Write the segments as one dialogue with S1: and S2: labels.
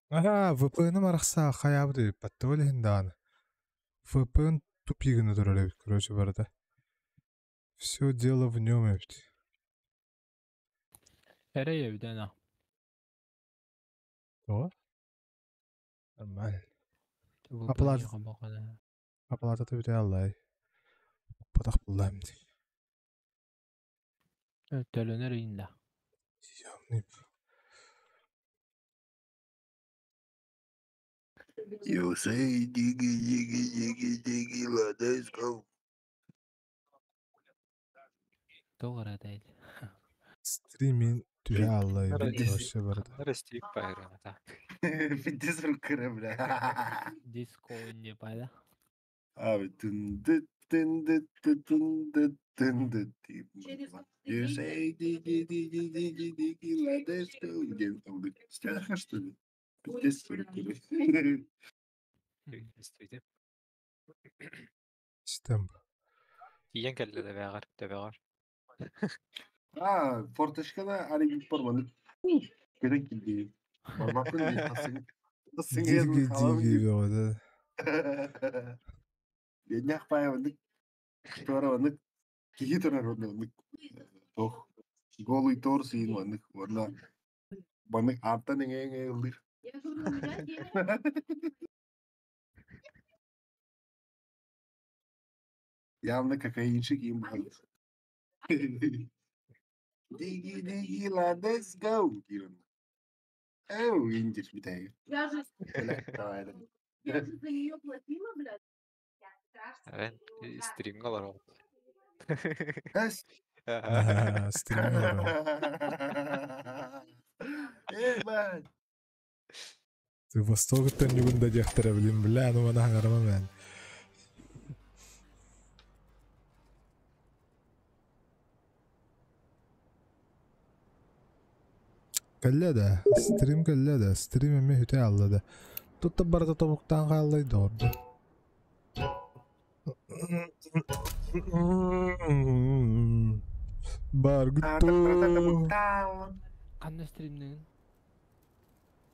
S1: Аха, VPN-ым арахса хайаабыт эбит ол иһин даҕаны. VPN тупигын турар эбит, короче, барыта. Все дело в нем эбит.
S2: Эрэй эбит эн
S1: Тоҕо? Нормально. Оплата. Оплата бүтэ аллай. Потах буллаам дии.
S2: Төлөнөр иин да.
S3: You say diggy diggy diggy diggy let's go.
S2: Тоҕо эрэ
S1: Стримин түһэ аллай вообще барыта.
S4: Растик пайрана.
S3: Пиздец руккара, бля.
S2: Диско не пайда.
S3: Abi tın dıt tın dıt tın tın dıt tın dıt deyip You say diggy diggy diggy diggy let's go. Диэн там стяха что ли? Пиздец руккара.
S4: Действительно.
S1: Систем.
S4: Тиийэн кэллэ дэбэҕэр, дэбэҕэр.
S3: А, форточкада арыгы барманык. Көтөн килди. Бармакпын дии тасың. Тасың
S1: Диги диги бөҕөтө.
S3: Яннях паявынык. Туараванык. Киһи турар оннук. Тох. Голый торс иин маннык. Уонна маннык ааттан эҥэ-эҥэ ыллыыр. Явно кокаинчик им был. Диги диги ла let's go диир. Эу, индир бүтэйи. Давай.
S4: Эвен стримҥэ олоробут.
S3: Эс.
S1: Стримҥэ олоробут.
S3: Эй,
S1: Ты Востогуттан ньугунда диэхтэрэ билин бля, ну мана хаҥарама мэн. Кэллэ да, стрим кэллэ да, стрим эмиэ үтэ аалла да. Тутта барыта тобуктаан хааллай доҕорду. Баргытто.
S2: Ханна стримнигин?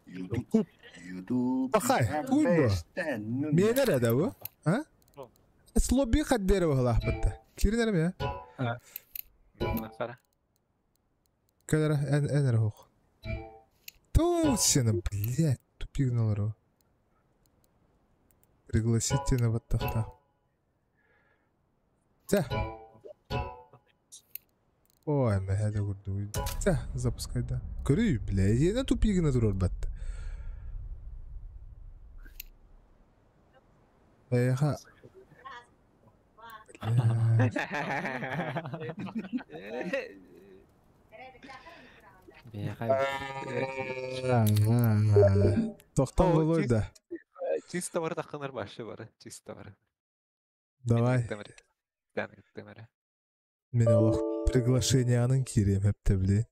S3: YouTube, YouTube.
S1: Пахай, туй бу. Миэнэ эрэ да бу? А? Слобби хаддера быһылаахпытта. Кирин эрэ миэ?
S4: Хара.
S1: Кэлэрэ эн эн эрэ хуох. Туу сена, блядь, тупигналар. Пригласите на баттахта. Тя. Ой, мэһэ курдук. Тя, запускай да. Көрүй, бля, иэнэ тупигына турар батта. Эйха. Тохтон болуй да.
S4: Чисто бар таххынар башы бары, чисто бары.
S1: Давай. Мен олох приглашениянын киириэм эптэ, блин.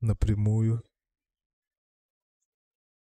S1: Напрямую.